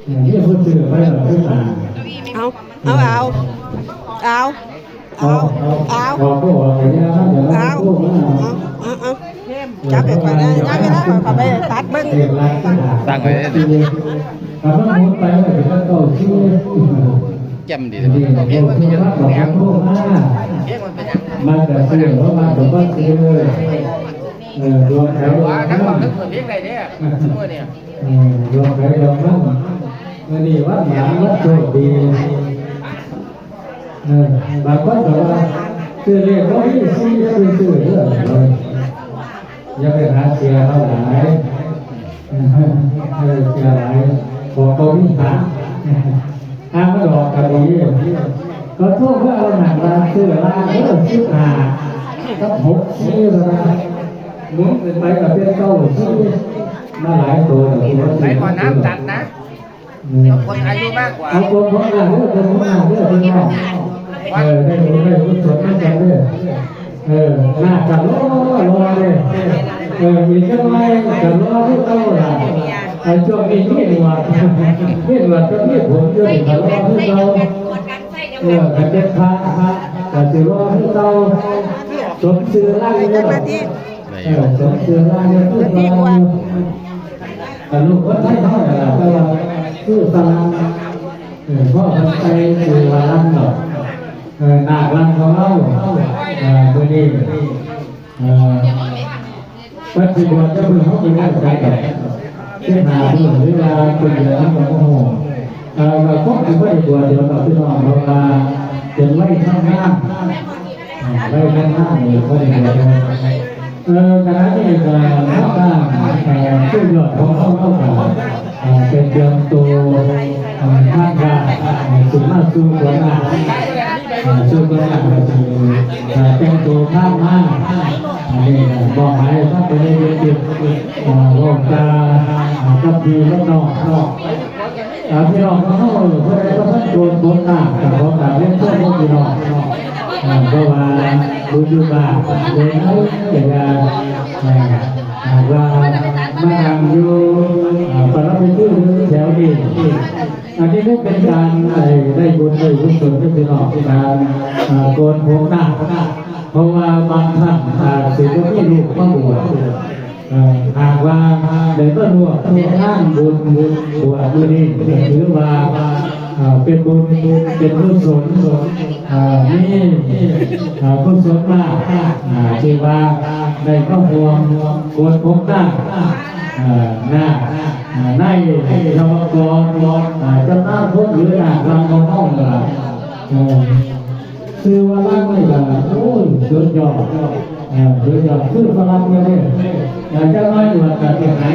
ເອີ ມີຜູ້ຊື້ໄວ້ແລ້ວຄືກັນ. ເອົາ ເອົາ ເອົາ ເອົາ ເອົາ ເອົາ ເອົາ ເອົາ ເອົາ ຈັບໃຫ້ຂ້ອຍແດ່ ຍາມເວລາຂ້ອຍເຂົ້າໄປຕັດເບິ່ງ. ຕັ້ງໄວ້ເດ້ ຖ້າມັນໝູນໄປແລ້ວຊິເປັນເກົ້າສີ່. ແຈ່ມດີເດ້ ເພງມັນເປັນຫຍັງ ເພງມັນເປັນຫຍັງ ມັນກະຊື້ ເພາະວ່າກໍບໍ່ຊື້. ເອີ ດວງໃຜດວງມັນ ເອີ ດວງໃຜດວງມັນ. ມື້ນີ້ວັນໝານ ວັນໂຊກດີ. ເອີ ບາງຄົນກໍວ່າ ຊື້ເລກບໍ່ມີສີ່ຢ່າໄປຊື້ເດີ ຢ່າໄປຫາເຊື່ອເຂົາຫຼາຍ. ເອີ ເຊື່ອຫຼາຍ ຂອງບໍ່ມີຄ່າ. ຖ້າມັນອອກກໍດີ ກໍໂທມາເອົາຫັ້ນວ່າຊື້ລາງເດີ ສິບຫ້າກັບຫົກສີ່ ວ່າ ໝູນຂຶ້ນໄປກໍເປັນເກົ້າສີ່ ມາຫຼາຍໂຕແລ້ວ. ໃຜກໍນ້ຳຈັດນະ ອືມ ຄົນອາຍຸມາກກວ່າ ເອົາຄົນຂອງໜ້າເດີ ຄົນຂອງໜ້າເດີ ພີ່ນ້ອງ. ເອີ ໄດ້ບຸນໄດ້ກຸສົນນຳກັນເດີ. ເອີ ໜ້າກະຫຼໍ່ໆເດ້. ເອີ ອີກຈັກໜ່ອຍກະຫຼໍ່ຄືເກົ່າລະ. ໄອ້ຊ່ວງນີ້ມີໜວດ ມີໜວດກັບມີຜົມຢູ່ນີ້ກະຫຼໍ່ຄືເກົ່າ. ເອີ ຄັນເປັນພະກະຊິຫຼໍ່ຄືເກົ່າ ສົມຊື່ລາວຢູ່. ໄດ້ຢູ່ ເອີ ສົມຊື່ລາວຢູ່ ຄືເກົ່າ. ກະລູກຄົນໄທເຮົານີ້ລະ ແຕ່ວ່າຄືຝຣັ່ງ ເອີ ພໍເພິ່ນໃສ່ຊື່ວ່າລັງດອກ ເອີ ນາກລັງຂອງເຮົາ. ເອີ ມື້ນີ້ ເອີ ເພິ່ນຊິບວດຈັກມື້ເຮົາກໍບໍ່ຮູ້ຈັກດອກ ສິບຫ້າມື້ ຫຼືວ່າເປັນເດືອນເຮົາກໍບໍ່ຮູ້. ເອີ ກໍຄົງຊິບໍ່ໄດ້ບວດໂດນດອກ ພີ່ນ້ອງ ເພາະວ່າເປັນໄວທຳງານ. ໄດ້ທັງນັ້ນເລີຍ ບໍ່ໄດ້ເດືອດຮ້ອນ. ເອີ ຂະນະນີ້ກໍມາທາງ ເອີ ສຸດຍອດຂອງເຮົາ ເຮົາກໍ ເອີ ໄດ້ຕຽມໂຕ ເອີ ທາງການ ເອີ ຊິມາສູ່ຂວັນນາກ ເອີ ສູ່ຂວັນນາກກໍຊິ ເອີ ແຕ່ງໂຕພາມາ. ອັນນີ້ກໍມອບໝາຍໃຫ້ທາງໄປເຮັດກິດ ເອີ ເວົ້າຈາ ເອີ ກັບພີ່ກັບນ້ອງເນາະ. ອ່າ ພີ່ນ້ອງຂອງເຮົາ ເອີ ຜູ້ໃດບໍ່ທັນໂກນຜົມນາກ ກໍຂໍກາບຮຽນເຊີນເດີພີ່ນ້ອງ ອ່າ ເພາະວ່າຢູ່ ຢູ່ບ້ານເດີ ຢ່າ ອ່າ ຫາກວ່າມານັ່ງຢູ່ ອ່າ ປະລະເວທີແຖວນີ້ ອັນນີ້ເປັນການ ໄດ້ ໄດ້ບຸນໄດ້ກຸສົນເດີພີ່ນ້ອງ ການ ອ່າ ໂກນຜົມນາກ ເພາະວ່າບາງທ່ານອາດຊິບໍ່ມີລູກມາບວດ ເອີ ຫາກວ່າໄດ້ມາຮ່ວມງານບຸນບວດມື້ນີ້ ກໍຖືວ່າ ເອີ ເປັນບຸນເປັນກຸສົນ ເອີ ມີ ເອີ ກຸສົນມາກ ເອີ ທີ່ວ່າໄດ້ມາຮ່ວມໂກນຜົມນາກ ເອີ ນາກ ເອີ ນາຍ ນາຍທະວະກອນ ເອີ ຈຳນານພົນ ຫຼືນາກລັງຂອງເຮົານີ້ລະ ເອີ ຊື່ວ່າລັງນີ້ກໍ ໂອ້ຍ ສຸດຍອດ ເອີ ສຸດຍອດ ຄືຝຣັ່ງເລີຍເດ້ ເອີ ຈັກໜ້ອຍໜວດກໍຊິຫາຍ